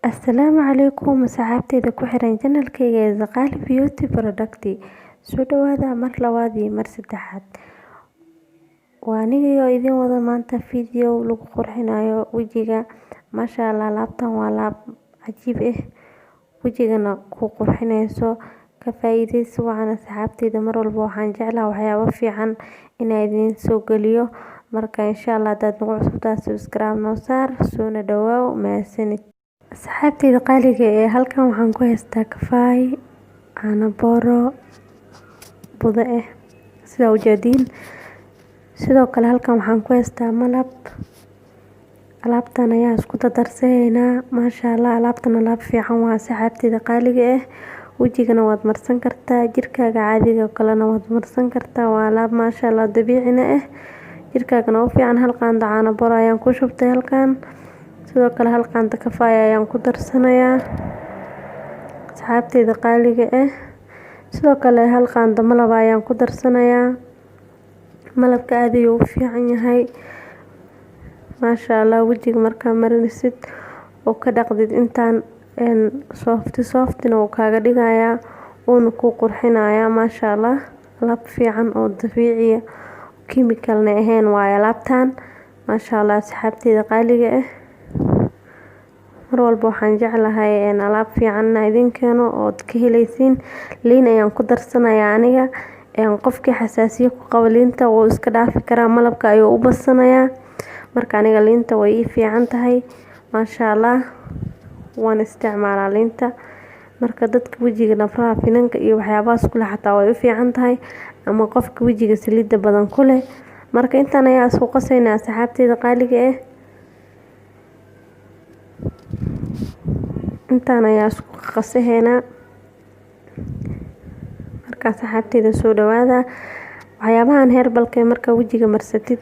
Asalaamu calaykum asxaabteyda ku xiran channelkayga ee Zaqali Beauty Product. Soo dhawaada mar labaad iyo mar saddexaad. Waa aniga oo idin wada maanta video lagu qurxinayo wejiga. Maasha Allah, alaabtan waa alaab cajiib ah, wejigana ku qurxinayso. Ka faa'iidaysi wacan asxaabteyda. Mar walba waxaan jeclahay waxyaabo fiican inaan idiin soo geliyo. Marka insha Allah hadaad nagu cusubtahay, subscribe noo saar, soona dhawaaw, mahadsanid. Asxaabteyda qaaliga ee, halkan waxaan ku haystaa kafaay, caano booro budo ah sida ujeediin. Sidoo kale halkan waxaan ku haystaa malab. Alaabtan ayaa isku dardarsaneynaa. Maasha Allah, alaabtan alaab fiican waa asxaabteyda qaaliga ah. Wejigana waad marsan kartaa, jirkaaga caadiga kalena waad marsan kartaa. Waa alaab maasha Allah dabiicina ah, jirkaagana u fiican. Hal qaando caano booro ayaan ku shubtay halkan. Sidoo kale hal qaando kafaay ayaan ku darsanayaa, asxaabteyda qaaliga ah. Sidoo kale hal qaando malab ayaan ku darsanayaa. Malabka aad ayuu u fiican yahay, maasha Allah. Wejiga markaa marinaysid oo ka dhaqdid intaan, soft softina wuu kaaga dhigayaa, wuuna kuu qurxinayaa, maasha Allah. Alaab fiican oo dabiici ah, chemicalna ahayn waaye alaabtan, maasha Allah. Asxaabteyda qaaliga ah, mar walba waxaan jeclahay alaab fiican inaan idin keeno ood ka heleysiin. Liin ayaan ku darsanayaa aniga. Qofkii xasaasiyo ku qabo liinta wuu iska dhaafi karaa, malabka ayuu u badsanayaa. Marka aniga liinta way ii fiican tahay, maasha Allah, waan isticmaalaa liinta. Marka dadka wejiga nabraha, finanka iyo waxyaabahaas kule xataa way u fiican tahay, ama qofka wejiga saliidda badan ku leh. Marka intaan ayaa isku qasaynaa, asxaabteyda qaaliga ah. Intaan ayaa isku qasaheynaa. Marka asxaabteyda, soo dhawaada. Waxyaabahan herbalka marka wejiga marsatid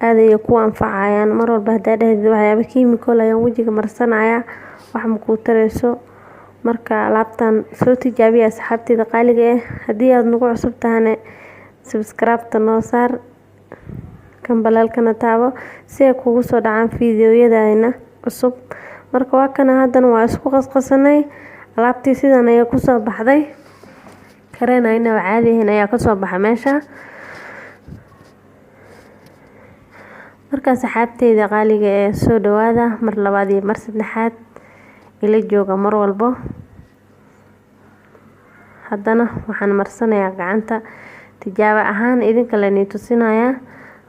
aad ayay ku anfacayaan. Mar walba hadaa dhahdid waxyaabo chemical ayaan wejiga marsanayaa, wax ma kuu tareyso. Marka alaabtan soo tijaabiya, asxaabteyda qaaliga ah. Haddii aad nagu cusub tahana, subscribe-ta noo saar, gambaleelkana taabo si ay kugu soo dhacaan fiidiyowyadayna cusub. Marka waa kana, haddana waa isku qasqasanay alaabtii, sidan ayay kusoo baxday. Kareen aynaba caadi ahayn ayaa kasoo baxay meesha. Marka asxaabteyda qaaliga ee, soo dhawaada mar labaad iyo mar saddexaad, ila jooga mar walbo. Haddana waxaan marsanayaa gacanta tijaabo ahaan, idinka lanii tusinayaa.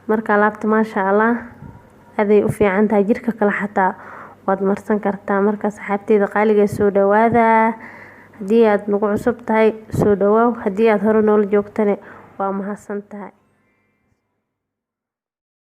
Marka alaabta maasha Allah aaday u fiican tahay, jirka kale xataa waad marsan kartaa. Marka asxaabteyda qaaliga, soo dhawaada. Haddii aad nagu cusub tahay, soo dhawaaw. Haddii aad hore noola joogtane, waa mahadsan tahay.